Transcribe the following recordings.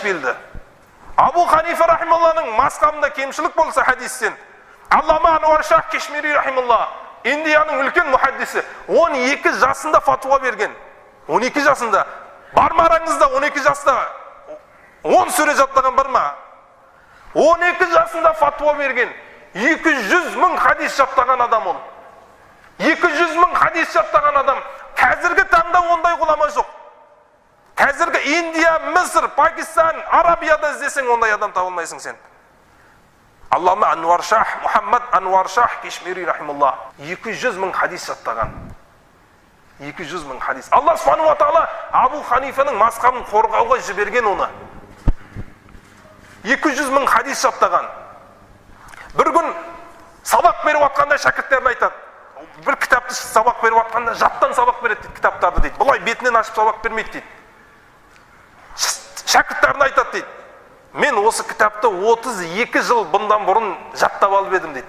белді. Абу Ханифа рахималланың мазхабында кемшілік болса хадистен, Аллама Ануар Шах Кешмири рахималла, Индияның үлкен мұхаддисі, 12 жасында фатуа берген. 12 жасында. Бар ма араңызда 12 жаста 10 сүре жаттаған бар ма? 12 жасында фатуа берген. 200 мың хадис жаттаған адам ол. 200 мың хадис жаттаған адам. Қазіргі таңда ондай ғұлама жоқ. Қазіргі Индия, Мысыр, Пакистан, Арабияда іздесең ондай адам таба алмайсың сен. Аллама Ануар Шах, Мұхаммад Ануар Шах Кешмири рахималла 200 мың хадис жаттаған. 200 мың хадис. Алла субхану ва тағала Абу Ханифаның мазхабын қорғауға жіберген оны. 200 мың хадис жаттаған. Бір күн сабақ беріп жатқанда шәкірттеріне айтады. Бір кітапты сабақ беріп жатқанда жаттан сабақ береді дейді кітаптарды дейді. Бұлай бетінен ашып сабақ бермейді дейді. Шәкірттеріне айтады дейді. Мен осы кітапты 32 жыл бұндан бұрын жаттап алып едім дейді.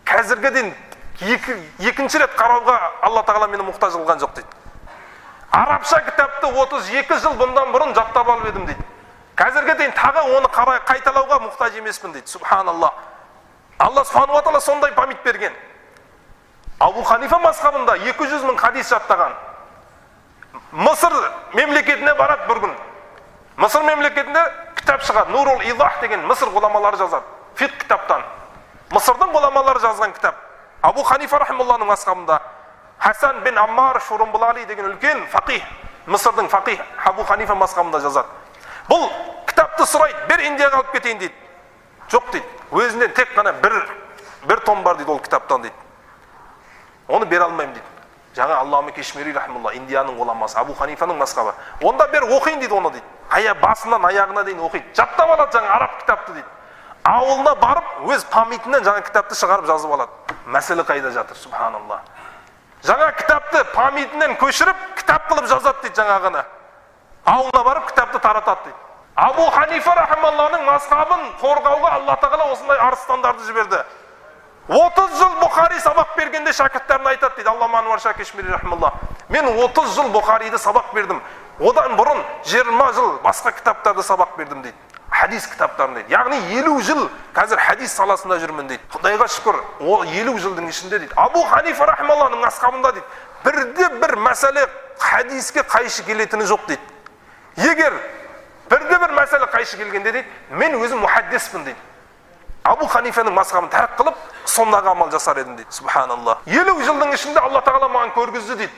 Қазіргі дейін екінші рет қарауға Алла тағала мені мұқтаж қылған жоқ дейді. Арабша кітапты 32 жыл бұндан бұрын жаттап алып едім дейді. Қазіргі дейін тағы оны қайталауға мұқтаж емеспін дейді. Субханалла. Алла субхану ва тағала сондай память берген. Абу Ханифа мазхабында 200 мың хадис жаттаған. Мысыр мемлекетіне барады бір күн. Мысыр мемлекетінде кітап шығады. Нурул Илах деген Мысыр ғұламалары жазады. Фиқх кітаптан. Мысырдың ғұламалары жазған кітап. Абу Ханифа рахималланың мазхабында Хасан бен Аммар Шурумбулали деген үлкен фақих, Мысырдың фақих Абу Ханифа мазхабында жазады. Бұл кітапты сұрайды, бер Индияға алып кетейін дейді. Жоқ дейді. Өзінен тек қана бір том бар дейді ол кітаптан дейді. Оны бере алмаймын дейді. Жаңа Аллама Кешмири рахималла, Индияның ғұламасы, Абу Ханифаның мазхабы. Онда бер оқиын дейді оны дейді. Ая басынан аяғына дейін оқиды. Жаттап алады жаңа араб кітапты дейді. Ауылына барып өз памятінен жаңа кітапты шығарып жазып алады. Мәселе қайда жатыр, субханалла. Жаңа кітапты памятінен көшіріп, кітап қылып жазады дейді жаңағыны. Ауылына барып кітапты таратады дейді. Абу Ханифа рахималланың мазхабын қорғауға Алла тағала осындай арыстандарды жіберді. 30 жыл Бұхари сабақ бергенде шәкірттеріне айтады дейді Аллама Ануар Шах Кешмири рахималла. Мен 30 жыл Бұхариді сабақ бердім. Одан бұрын 20 жыл басқа кітаптарды сабақ бердім дейді. Хадис кітаптарын дейді. Яғни 50 жыл қазір хадис саласында жүрмін дейді. Құдайға шүкір, ол 50 жылдың ішінде дейді. Абу Ханифа рахималланың мазхабында дейді. Бірде бір мәселе хадиске қайшы келетіні жоқ дейді. Егер бірде бір мәселе қайшы келгенде дейді, мен өзім мұхаддиспін дейді. Абу Ханифаның мазхабын тәрк қылып, сондағы амал жасар едім дейді. Субханалла. 50 жылдың ішінде Алла тағала маған көргізді дейді.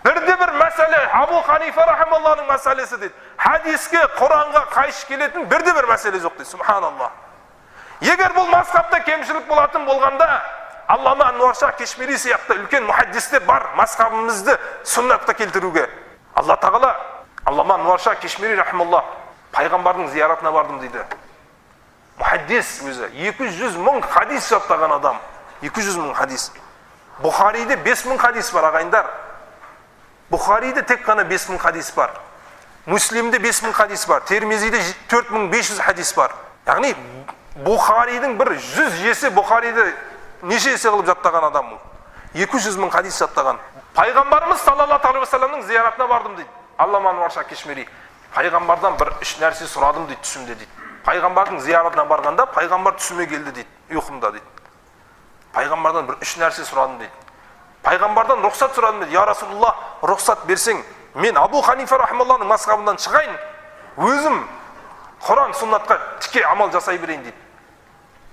Бірде бір мәселе Абу Ханифа рахималланың мәселесі дейді. Хадиске, Құранға қайшы келетін бірде бір мәселе жоқ дейді. Субханалла. Егер бұл мазхабта кемшілік болатын болғанда, Аллама Ануар Шах Кешмири сияқты үлкен мұхаддистер бар мазхабымызды сүннатқа келтіруге. Алла тағала Аллама Ануар Шах Кешмири рахималла пайғамбардың зияратына бардым дейді. Мұхаддис өзі 200 мың хадис жаттаған адам. 200 мың хадис. Бұхариде 5 мың хадис бар, ағайындар. Бұхариде тек қана 5 мың хадис бар. Муслимде 5 мың хадис бар. Термизиде 4500 хадис бар. Яғни Бұхаридің бір 100 есе Бұхариді неше есе қылып жаттаған адам ол. 200 мың хадис жаттаған. Пайғамбарымыз саллаллаху алейхи уассаламның зияратына бардым дейді. Аллама Ануар Шах Кешмири. Пайғамбардан бір үш нәрсе сұрадым дейді түсімде дейді. Пайғамбардың зияратына барғанда пайғамбар түсіме келді дейді, ұйқымда дейді. Пайғамбардан бір үш нәрсе сұрадым дейді. Пайғамбардан рұқсат сұрадым дейді. Я Расулалла, рұқсат берсең, мен Абу Ханифа рахималланың мазхабынан шығайын, өзім Құран сүннатқа тіке амал жасай берейін дейді.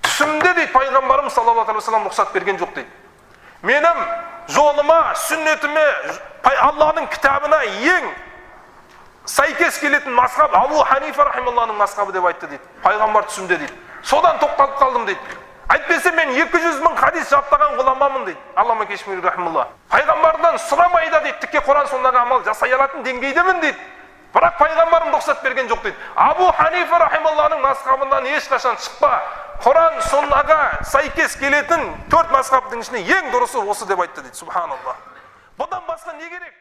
Түсімде дейді пайғамбарымыз саллаллаху алейхи уассалам рұқсат берген жоқ дейді. Менің жолыма, сүннетіме, Алланың кітабына ең сәйкес келетін мазхаб Абу Ханифа рахималланың мазхабы деп айтты дейді. Пайғамбар түсімде дейді. Содан тоқталып қалдым дейді. Әйтпесе мен 200 мың хадис жаттаған ғұламамын дейді. Аллама Кешмири рахималла. Пайғамбардан сұрамай да дейді, тіке Құран сондағы амал жасай алатын деңгейдемін дейді. Бірақ пайғамбарым рұқсат берген жоқ дейді. Абу Ханифа рахималланың мазхабынан ешқашан шықпа. Құран соннаға сәйкес келетін 4 мазхабтың ішінде ең дұрысы осы деп айтты дейді. Субханалла. Бұдан басқа не керек?